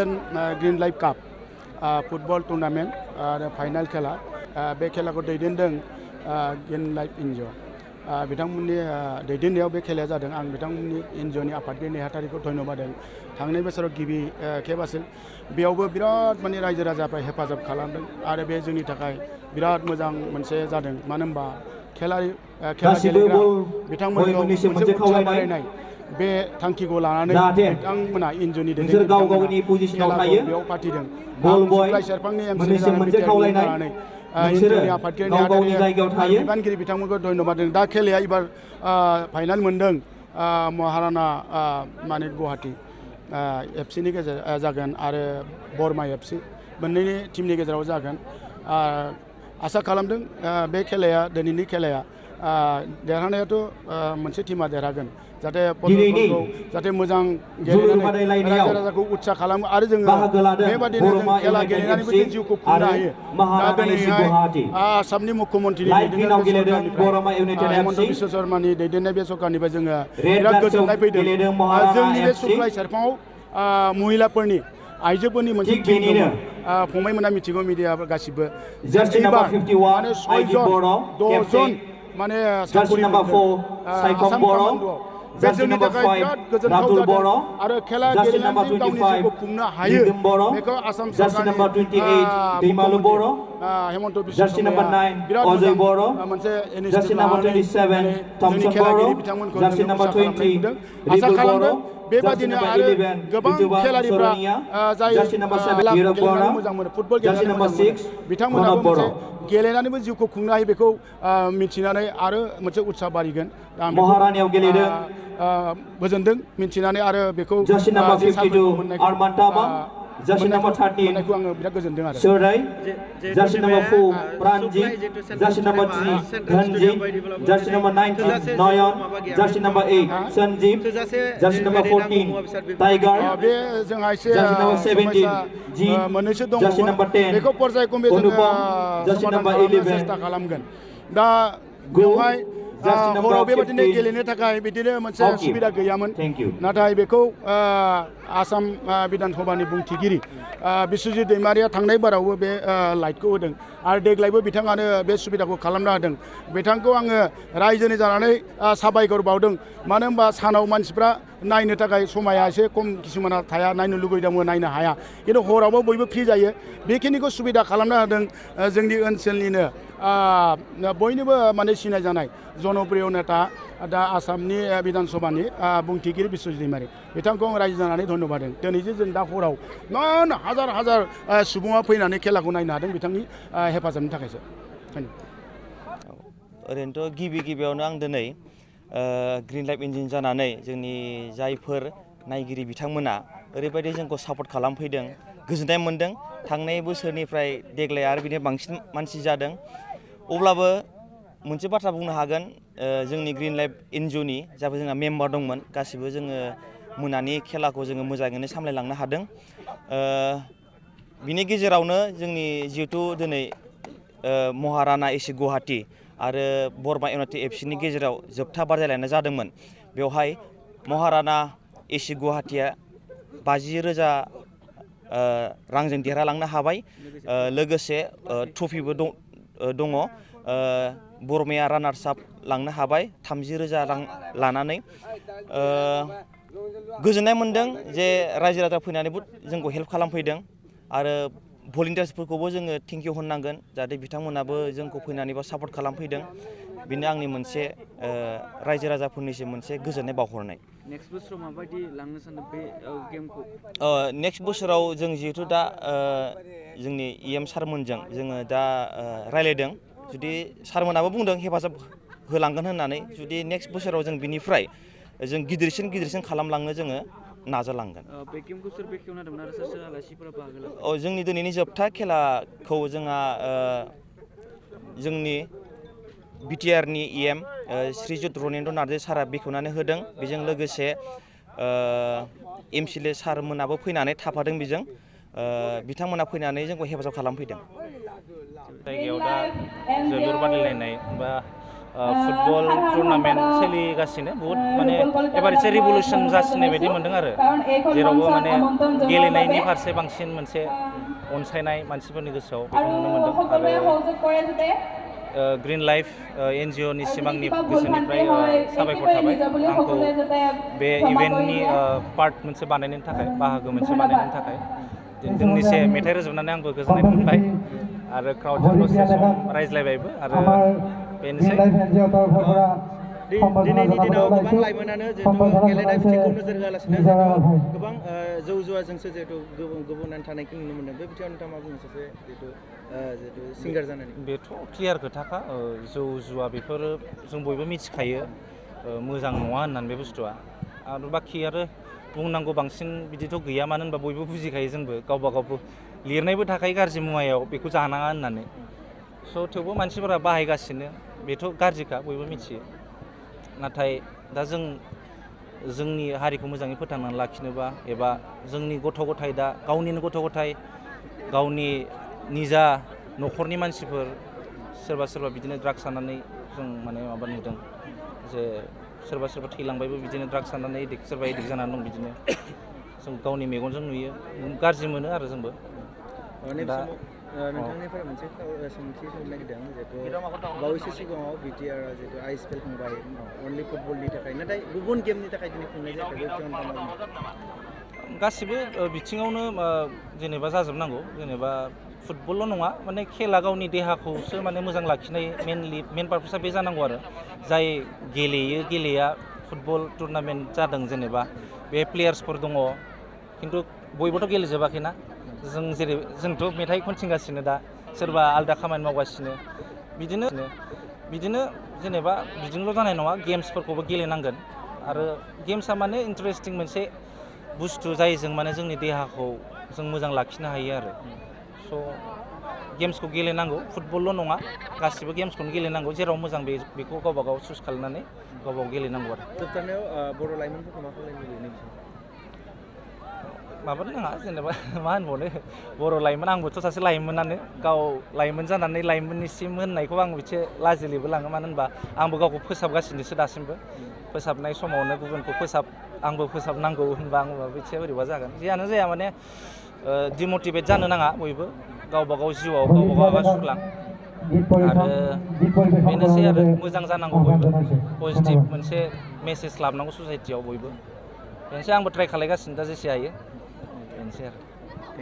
Second green life cup football tournament आरो final खेला बे खेलाखौ दैदेनदों ग्रीन लाइफ एनजिअ बिथांमोननि दैदेननायाव बे खेलाया जादों आं बिथांमोननि एनजिअनि आफादगिरि नेहाथारिखौ धन्यबाद होदों थांनाय बोसोराव गिबि खेब आसिल बेयावबो बिराद माने रायजो राजाफ्रा हेफाजाब खालामदों आरो बे जोंनि थाखाय बिराद मोजां मोनसे जादों मानो होनबा खेला गेलेग्रा बिथांमोनखौ मोनसे उत्साह बारायनाय बे थांखिखौ लानानै बिथांमोना एनजिअनि दैदेनगिरिफोरा बेयाव फाथिदों सुक्लाय सेरफांनि एमसि जानानै एनजिअनि आफादगिरि बिबानगिरि बिथांमोनखौ धन्यबाद होदों दा खेलाया एबार फाइनाल मोनदों महाराना माने गुवाहाटी एफसिनि गेजेराव जागोन आरो बरमा एफसि मोननैनि टीमनि गेजेराव जागोन आसा खालामदों बे खेलाया दिनैनि खेलाया देरहानायाथ' मोनसे टीमा देरहागोन जाहाथे फसलफोरखौ जाहाथे मोजां गेलेनानै रायजो राजाखौ उत्साह खालामो आरो जोङो बेबादिनो जों खेला गेलेनानैबो जों जिउखौ खुंनो हायो दा दिनैहाय आसामनि मुख्यमन्त्रिनि दैदेननाय हेमन्त बिश्व शर्मानि दैदेननाय बे सरकारनिफ्राय जोङो बिराद गोजोननाय फैदों जोंनि बे सुक्लाय सेरफाङाव महिलाफोरनि आइजोफोरनि मोनसे टीम दङ फंबायमोना मिथिगौ मिडिया गासिबो माने 6 माने साकरि आसाम कामान्ड'आव बे जोंनि थाखाय बिराद गोजोनथाव जादों आरो खेला गेलेनानै जों गावनि जिउखौ खुंनो हायो बेखौ आसाम सरकारनि हेमन्त बिश्व शर्माया बिराद मोजां मोनसे इनिशिएटिभ लानानै जोंनि खेलागिरि बिथांमोनखौ जों उत्साह खालामनाय नुदों आसा खालामदों बेबादिनो आरो गोबां खेलारिफ्रा जाय गेलेनानै मोजां मोनो फुटबल गेलेनानै मोजां मोनो बिथांमोनाबो मोनसे गेलेनानैबो जिउखौ खुंनो हायो बेखौ मिथिनानै आरो मोनसे उत्साह बारिगोन महारानियाव गेलेदों गोजोनदों मिथिनानै आरो बेखौ Jersey number 13, Surai. Jersey number 4, Pranjit. Jersey number 3, Dhanjit. Jersey number 19, Noyon. Jersey number 8, Sanjeev. Jersey number 14, Tiger. Jersey number 17, Jeet. Jersey number 10, Anupam. Jersey number 11, बेवहाय हराव बेबादिनो गेलेनो थाखाय बिदिनो मोनसे सुबिदा गैयामोन नाथाय बेखौ आसाम बिधान सभानि बुंथिगिरि बिश्वजित दैमारिया थांनाय बारावबो बे लाइटखौ होदों आरो देग्लायबो बिथाङानो बे सुबिदाखौ खालामना होदों बिथांखौ आङो रायजोनि जानानै साबायखर बावदों मानो होनबा सानाव मानसिफ्रा नायनो थाखाय समाया एसे खम किसुमाना थाया नायनो लुगैदोंबो नायनो हाया खिन्थु हरावबो बयबो फ्रि जायो बेखिनिखौ सुबिदा खालामना होदों जोंनि ओनसोलनिनो बयनिबो माने सिनायजानाय जनप्रिय नेता दा आसामनि बिधान सभानि बुंथिगिरि बिश्वजित दैमारि बिथांखौ आं रायजो जानानै धन्यबाद होदों दिनै जे जों दा हराव हाजार हाजार सुबुङा फैनानै खेलाखौ नायनो हादों बिथांनि हेफाजाबनि थाखायसो ओरैनोथ' गिबियावनो आं दिनै ग्रीन लाइफ एनजिअ जानानै जोंनि जायफोर नायगिरि बिथांमोना ओरैबायदि जोंखौ सापर्ट खालामफैदों गोजोननाय मोनदों थांनाय बोसोरनिफ्राय देग्लाय आरो बिनि बांसिन मानसि जादों अब्लाबो मोनसे बाथ्रा बुंनो हागोन जोंनि ग्रीन लाइफ एनजिअनि जायफोर जोंहा मेम्बार दंमोन गासिबो जोङो मोनानि खेलाखौ जोङो मोजाङैनो सामलायलांनो हादों बिनि गेजेरावनो जोंनि जिहेथु दिनै महाराना एसि गुवाहाटी आरो बरमा इउनाइटेड एफसिनि गेजेराव जोबथा बादायलायनाय जादोंमोन बेवहाय महाराना एसि गुवाहाटीया 50,000 रांजों देरहालांनो हाबाय लोगोसे ट्रफिबो दङ बरमाया रानार्स आप लांनो हाबाय 30,000 रां लानानै गोजोननाय मोनदों जे रायजो राजा फैनानैबो जोंखौ हेल्प खालामफैदों आरो भलन्टियार्सफोरखौबो जोङो थेंक इउ होननांगोन जाहाथे बिथांमोनाबो जोंखौ फैनानैबो सापर्ट खालामफैदों बेनो आंनि मोनसे रायजो राजाफोरनिसिम मोनसे गोजोननाय बावहरनाय नेक्स्ट बोसोराव माबायदि लांनो सानदों बे गेमखौ नेक्स्ट बोसोराव जों जिहेथु दा जोंनि EM सारमोनजों जोङो दा रायलायदों जुदि सारमोनाबो बुंदों हेफाजाब होलांगोन होननानै जुदि नेक्स्ट बोसोराव जों बिनिफ्राय जों गिदिरसिन खालामलांनो जोङो नाजालांगोन जोंनि दिनैनि जोबथा खेलाखौ जोंहा जोंनि BTRनि EM श्रीजुत रनेन्द्र नार्जारी सारा बेखेवनानै होदों बेजों लोगोसे MCLA सारमोनाबो फैनानै थाफादों बेजों बिथांमोना फैनानै जोंखौ हेफाजाब खालामफैदों जायगायाव दा जोलुर बादायलायनाय बा फुटबल टुर्नामेन्ट सोलिगासिनो बहुद माने एबार एसे रिभलुसन जासिनाय बायदि मोन्दों आरो जेरावबो माने गेलेनायनि फारसे बांसिन मोनसे अनसायनाय मानसिफोरनि गोसोआव बेखौ नुनो मोन्दों आरो ग्रीन लाइफ NGO नि सिमांनि गोसोनिफ्राय साबायखर थाबाय आंखौ बे इभेन्टनि पार्ट मोनसे बानायनायनि थाखाय बाहागो मोनसे बानायनायनि थाखाय दोंनैसे मेथाइ रोजाबनानै आंबो गोजोननाय मोनबाय आरो क्राउडजों दसे सम रायज्लायबायबो आरो बेनोसै दिनैनि दिनाव गोबां लाइमोनानो जिहेतु गेलेनाय बिथिंखौ नोजोर होआलासिनो जिहेतु गोबां जौ जुवाजोंसो जिहेतु गुबुनानै थानायखौ नुनो मोनदों बे बिथिङाव नोंथाङा मा बुंनो सासे जिहेतु सिंगार जानानै बेथ' क्लियार खोथाखा जौ जुवा बेफोरो जों बयबो मिथिखायो मोजां नङा होननानै बे बुस्थुआ आरो बाखि आरो बुंनांगौ बांसिन बिदिथ' गैया मानो होनबा बयबो बुजिखायो जोंबो गावबा गावबो लिरनायबो थाखायो गाज्रि मुवायाव बेखौ जानाङा होननानै स' थेवबो मानसिफोरा बाहायगासिनो बेथ' गाज्रिखा बयबो मिथियो नाथाय दा जों जोंनि हारिखौ मोजाङै फोथांनानै लाखिनोबा एबा जोंनि गथ' गथाय दा गावनिनो गथ' गथाय गावनि निजा न'खरनि मानसिफोर सोरबा सोरबा बिदिनो ड्राग्स लानानै जों माने माबा नुदों जे सोरबा सोरबा थैलांबायबो बिदिनो ड्राग्स लानानै सोरबा एडिक्ट जानानै दं बिदिनो जों गावनि मेगनजों नुयो गाज्रि मोनो आरो जोंबो दा नोंथांनिफ्राय मोनसे सोंथि सोंनो नागिरदों जिहेतु बावैसो सिगाङाव BTR जिहेतु ISPL खुंबाय अनलि फुटबलनि थाखाय नाथाय गुबुन गेमनि थाखाय दिनै खुंनाय जायाखै गासिबो बिथिङावनो जेनेबा जाजोबनांगौ जेनेबा फुटबलल' नङा माने खेला गावनि देहाखौसो माने मोजां लाखिनाय मेन पार्पसा बे जानांगौ आरो जाय गेलेया फुटबल टुर्नामेन्ट जादों जेनेबा बे प्लेयार्सफोर दङ खिन्थु बयबोथ' गेलेजोबाखैना जोंथ' मेथाइ खनथिंगासिनो दा सोरबा आलदा खामानि मावगासिनो बिदिनो जेनेबा बिदिनोल' जानाय नङा गेम्सफोरखौबो गेलेनांगोन आरो गेम्सआ माने इन्टारेस्टिं मोनसे बुस्थु जायजों माने जोंनि देहाखौ जों मोजां लाखिनो हायो आरो स' गेम्सखौ गेलेनांगौ फुटबलल' नङा गासिबो गेम्सखौनो गेलेनांगौ जेराव मोजां बेखौ गावबा गाव चुज खालामनानै गावबा गाव गेलेनांगौ आरो जोबथारनायाव बर' लाइमोनफोरखौ मा खालामनो लुबैयो माबानो नाङा जेनेबा मा होनबावनो बर' लाइमोन आंबोथ' सासे लाइमोनानो गाव लाइमोन जानानै लाइमोननिसिम होननायखौ आं एसे लाजिलेबो लाङो मानो होनबा आंबो गावखौ फोसाबगासिनोसो दासिमबो फोसाबनाय समावनो गुबुनखौ आंबो फोसाबनांगौ होनबा आंबो एसे बोरैबा जागोन जियानो जाया माने डिमटिभेट जानो नाङा बयबो गावबा गाव जिउआव गावबा गाव आगान सुरलां आरो बेनोसै आरो मोजां जानांगौ बयबो पजिटिभ मोनसे मेसेज लाबोनांगौ ससाइटियाव बयबो बेनोसै आंबो ट्राइ खालायगासिनो दा जेसे हायो बेनोसै आरो